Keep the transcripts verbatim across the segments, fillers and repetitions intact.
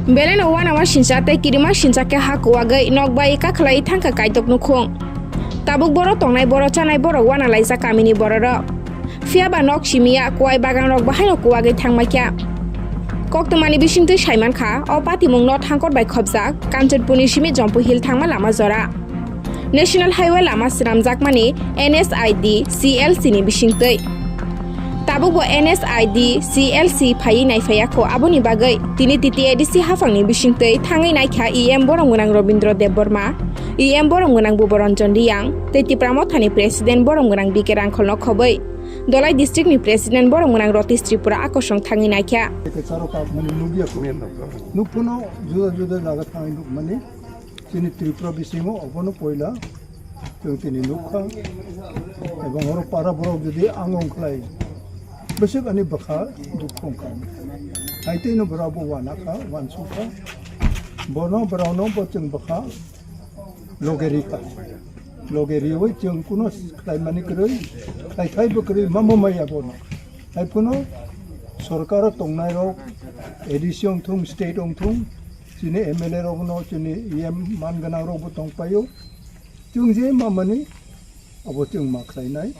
Beleno uanama sincha tei kirima sincha khe ha kuwagwi nok bai kakhlai thangkha kaitok nukhung. Tabuk boro tongnai boro chanai borok uanalaijak kamini bororok. Phiyaba nok simiya kuwai baganrok bahaino kuwagwi thangmaikha. Koktwmani bisingtwi saimankha, o patimungno thangkor bai khopjak Kanchanpurni simi Jompu Hill thangma lama jora. National Highway lama swnamjakmani N S I D C L C ni bisingtwi. Tabukbo N S I D C L C phaiwi naiphaiya kho, aboni bagwi tini T T A D C haphangni bisingtwi thangwi naikha E M borom gwnang Robindra Debbarma, E M borom gwnang Bubaranjan Reang tei Tipra Mothani President borom gwnang B K Rangkholno khobwi Dholai district ni President borom gwnang Ratish Tripura akosong thangwi naikha. Kwcharo kakmani nukya kho. Nukphano juda juda jaga thangwi nukmani. Chini Tripura bisingo obono poila chwng tini nukha. Ebong oro para borok jodi ang ongkhlai, bwswk ani bwkha dukhu wngkha. Hai tei no borok bo uanakha, uansukha. Bono borokno bo chwng bwkha loge rikha. Loge riwi chwng kuno khlaimani kwrwi, khlai khai bo kwrwi, mamo maya bono. Hai phano sorkaro tongnairok, A D C wngthung, state wngthung, chini M L A rokno, chini E M man gwnang rokbo tongpaio. Chwng je mamani abo chwng ma khlainai.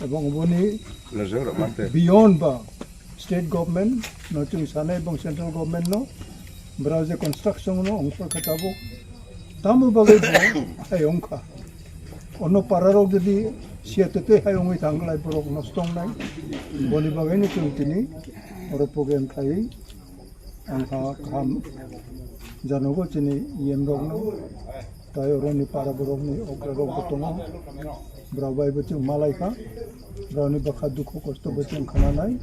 Ebong oboni beyond ba state government no chwng sanai, ebong central government no bwrao je construction no ongkhor khe tabuk tamo bagwi bo hai ongkha. Ono pararok jodi siya tete hai ongwi thanglai borok nosto wngnai. Boni bagwi no chwng tini oro program khlaiwi ang kha kaham janogo chini E M rokno, tai oroni para borokni okra rokbo tongo, borok bai bo chwng malai kha, borokni bwkha dukhu kosto bo chwng khananai,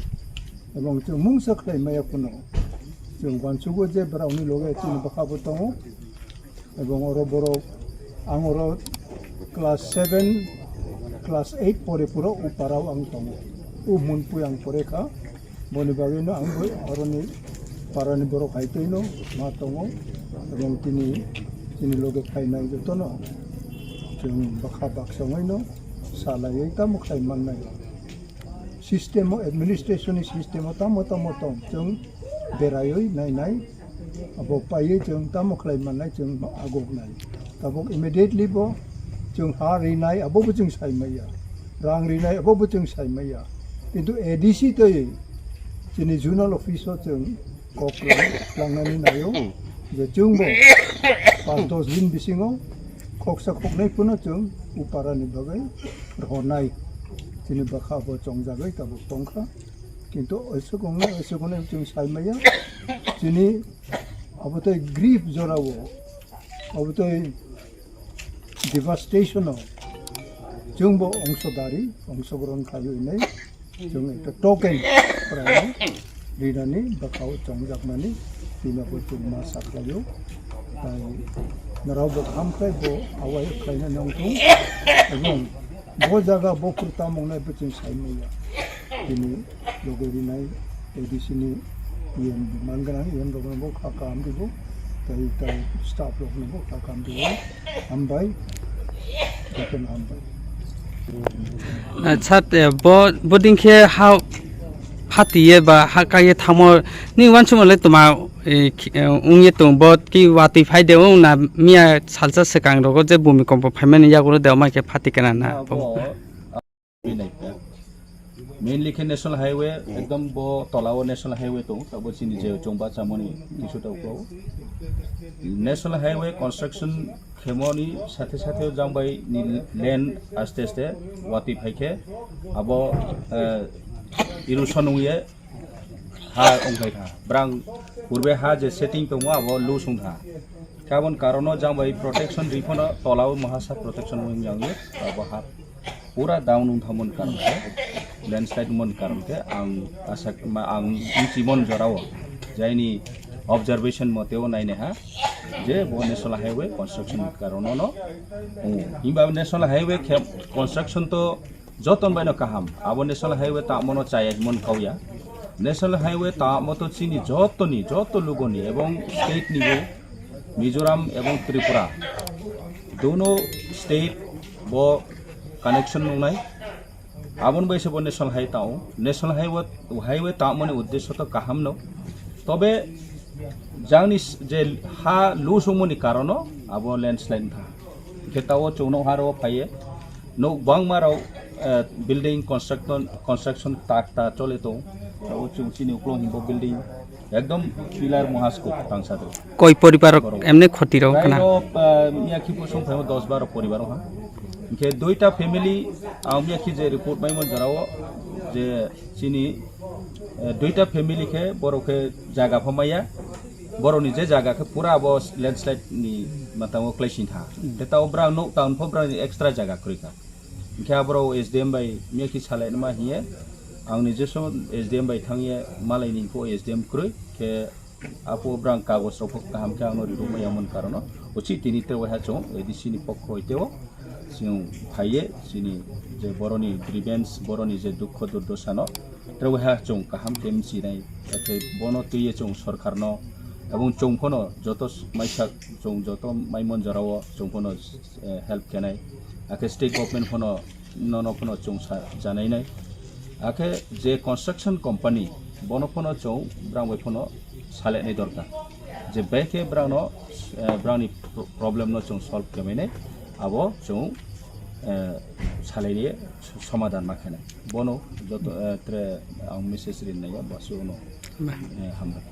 ebong chwng mungsa khlai maya phano chwng uansugo je borokni loge chini bwkha bo tongo. Ebong oro borok, ang oro class seven, class eight pore puro u parao ang tongo. U Munpui ang pore kha. Boni bagwino ang bo oroni parani borok hai tei no ma tongo. Ebong tini, tini loge phainai jotono chwng bwkha baksa wngwi no salaiwi tamo khlai mannai. System o, administration ni system o tamo tamo tong, chwng beraiwi nainai. Abo paiwi chwng tamo khlai mannai, chwng agoknai. Tabuk immediately bo chwng ha rinai, abo bo chwng sai maya. Rang rinai, abo bo chwng sai maya. Kintu A D C tei chini zonal office o chwng kok rang tlangnani naio je chwng bo panch dos din bisingo khoksa khoknai phano chwng u parani bagwi rwnai. Chini bwkha bo chongjagwi tabuk tongkha. Kintu oisuk wngnai, oisuk wngnai chwng sai maya. Chini abo tei grief jorao, abo tei devastation o chwngbo ongsodari, ongsogron khlaiwi hinwi chwng ekta token prai rinani bwkhao chongjakmani tino bo chwng ma sakhlaio. Tai norok bo kaham khlai bo awai khlainani wngthung, ebong bo jaga bo phuru tamo wngnai bo chwng sai maya. Tini loge rinai A D C ni E M man gwnang, E M rokno bo kha kaham ribo, tei, tei staff rokno bo kha kaham ribo. Hambai, jotono hambai. Acha, te bo, bo dingkhe ha phatiye ba ha kaiye thamo ni uansukma le toma, eh, khi-, eh, wngye tong bo ki watwi phai de wng na miya salsa swkang rogo je bumi kompo phaimani yagulo de omai khe phati kana na bo. Mainly khe National Highway, ekdom bo tola o National Highway tong, tabo chini je chwng bachamoni kisu tau ko. National Highway construction khemoni sathe sathe jang bai ni lane aste aste watwi phai khe abo, eh, erosion wngye ha wngphai kha. Brang purbe ha je setting tongmo abo loose wngkha. Kabon karono jang bai protection ri phano tola o mahasa protection wng yang abo ha pura down wng thamon karon khe, landslide mon karon khe ang asa ma ang chimon jorao jaini observation moteo naine ha je bo National Highway construction karono no. Himba National Highway khe construction to joton baino kaham. Abo National Highway tamo no chaya himon kauya. National Highway tamo to chini jotoni, joto lugoni ebong state ni bo Mizoram ebong Tripura. Dono state bo connection nungnai. Abon bai se bo National Highway tao. National Highway, Highway tamo ni uddesho to kaham no. Tobe Jangni s-, je ha loose wngmani karono abo landslide wngkha. Hwnkhe tao chwngno haro phaiye nok bangma rok, eh, building construction, construction ta ta chole tong. Tao chwng chini uklok himbo building ekdom pillar muhasko tangsa do. Koi poribar rok Borok. Emne khoti rok Prai khana? Rok, eh, miyakhi bo song phaimo dos baro poribar wngkha. Hwnkhe duita family, ang miyakhi je report maimo jorao je chini, eh, duita family khe borok khe jaga pho maya. Borokni je jaga khe pura abo landslide ni matango klai sing tha. Hwnkhe tao brang nok town pho brang extra jaga kwrwi kha. Hwnkhe aborok S D M bai miyakhi salai ma hiye. Ang nijeso S D M bai thangye malai ni pho S D M kwrwi khe apo brang kagoj rok pho kaham khe ano rirok maya mon karono. Uchi tini te waiha chwng A D C ni pokho hoite o chwng phaiye chini je boroni grievance, boroni je dukho durdosa no te waiha chwng kaham khe mchinai. Tei bono twiye chwng sorkar no ebong chwng phono joto s-, maisa chwng joto maimon jorao chwng phono, eh, help khenai. Akhe state government phono nono phono chwng sa-, janainai. Akhe je construction company bono phono chwng brang bai phono salenai dorkar. Je bai khe brangno, eh, brangni pro-, problem no chwng solve kemainai abo chwng, eh, salaini somadan ma khenai. Bono joto, eh, tre ang message rinai ya basu no, eh, hambai.